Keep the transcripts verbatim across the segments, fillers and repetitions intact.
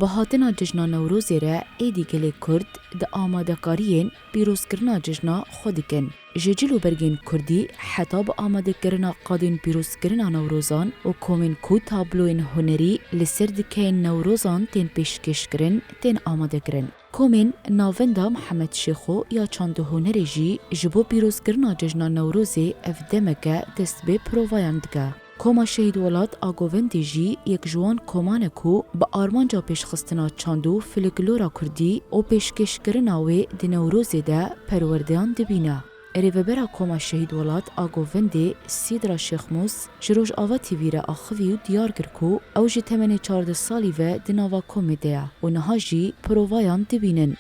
Bi hatina cejna Newrozê re êdî gelê Kurd di amadekariyên pîrozkirina cejna xwe dikin. Ji cil û bergên Kurdî heta bi amadekirina qadên pîrozkirina Newrozan û komên ku tabloyên hunerî li ser dikeyên Newrozan tên pêşkêşkirin, tên amadekirin. Komên Navenda Mihemed Şêxo ya Çand û Hunerê jî ji bo pîrozkirina cejna Newrozê ev demeke dest bi provayan dike. Koma Şehîd Welat a Govendê jî yek ji wan koman e ku bi armanca pêşxistina çand û filiklora kurdî û pêşkêşkirina wê di Newrozê de perwerdeyan dibîne. Rêvebera Koma Şehîd Welat a Govendê Sîdra Şêxmûs ji Rojava T V re axivî û diyar kir ku ew ji temenê çardeh salî ve di nava komê de ye û niha jî provayan dibînin.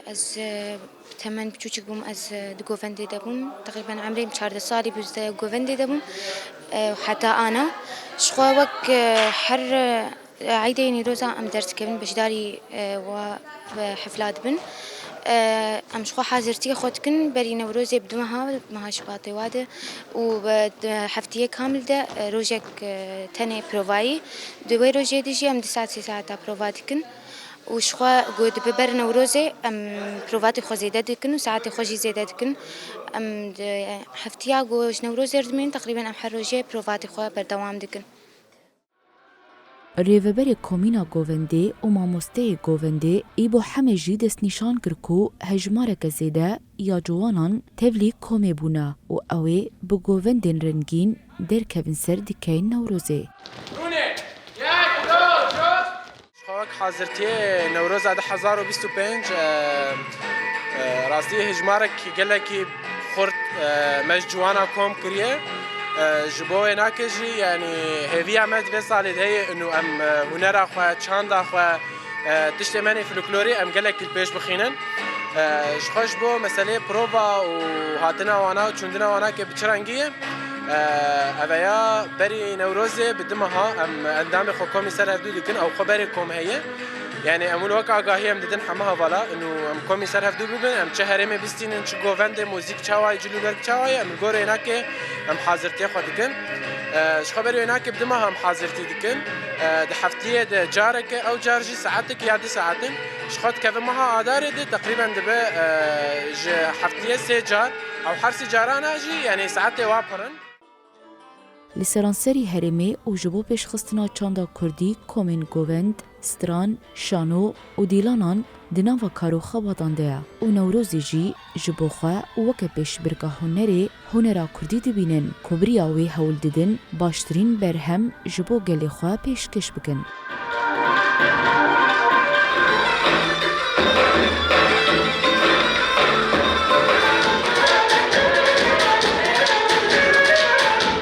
Ez, e, bi temen biçûçik bûm, ez, e, di govendê de bûm. Teqrîben emrê min çardeh salî bû, ez di govendê de bûm. E, heta ana. Ji xwe wek, e, her, e, eydê Newroza em derdikevin, beşdarî, e, wa, e, hefla dibin. E, em ji xwe hazirtiyê xwe dikin, berî Newrozê bi du meha, meha Şibatê wa de û bi, di heftiyê kamil de, e, rojek, e, tenê provayî. Di wê rojê de jî em du saet, sê saeta prova dikin. Û ji xwe ku dibe ber Newrozê em provatê xwe zêde dikin û saetê xwe jî zêde dikin. Em di heftiya ku ji Newrozê re dimînin, teqrîben em her rojê provatê xwe berdewam dikin. Rêveberê Komîna Govendê û mamosteyê Govendê Îbo Hemê jî destnîşan kir ku hejmareke zêde ya ciwanan tevlî komê bûne û ew ê bi govendên rengîn derkevin ser dikeyên Newrozê. Ji xwe wek hazirtiyê Newroza du hezar û bîst û pênc, e, e, rastî hejmarek gelekî xurt, e, me ji ciwana kom kiriye. E, ji bo wê nake jî, yanî hêviya me di vê salê de heye û em, e, hunera xwe, çanda xwe, e, tiştê me nê folklorî em gelekî li pêş bixînin. E, ji xwe ji bo meselê prova û hatina wana û çûndina wana ke bi çi rengî ye? E, eveya berî Newrozê bi du meha em endamê xwe komî ser hevdû dikin, ew xwe berê kom heye. Yanî em wilo wek agahî em didin heme hevala, û em komî ser hevdû bibin, em çi herêmê bistînin, çi govendê, muzîk çawa ye, cil û berg çawa ye, em li gor wê nake em hazirtiyê xwe dikin. E, ji xwe berî wê nake bi du meha em hazirtî dikin. E, di heftiyê de careke, ew car jî saetek ya du saet in. Ji xwe dikeve meha Adarê de teqrîben dibe, e, ji heftiyê sê car, ew her sê carana jî, yanî saetê wa pir in. Li seranserî herêmê û ji bo pêşxistina çanda kurdî komên govend, stran, şano û dîlanan di nava kar û xebatan de ye û Newrozê jî ji bo xwe û weke pêşbirka hunerê, hunera kurdî dibînin ku bi riya wê hewl didin baştirîn berhem ji bo gelê xwe pêşkêş bikin.